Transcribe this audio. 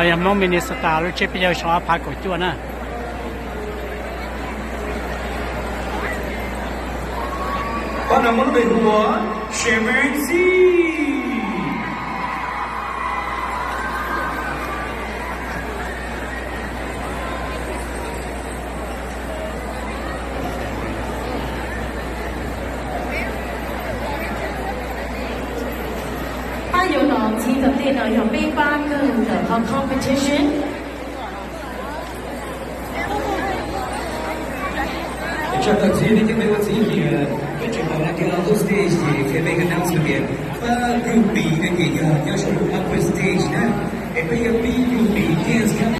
Yog Hmoob Minnesota lub tsiab peb caug xyoo ob phav kaum cuaj na. Pab no muab lub npe hu ua Shem Txij. Pab yuav los txhiv tom ntej no yog peb pab kawg ntawm qhov competition. Tsam no txhiv nej cov me ua txhiv hias peb tseem los kiag lub stage ces qhia peb announcement tias pab group B no ces yog nyob saum lub upper stage na, es peb yuav pib group B dance thiab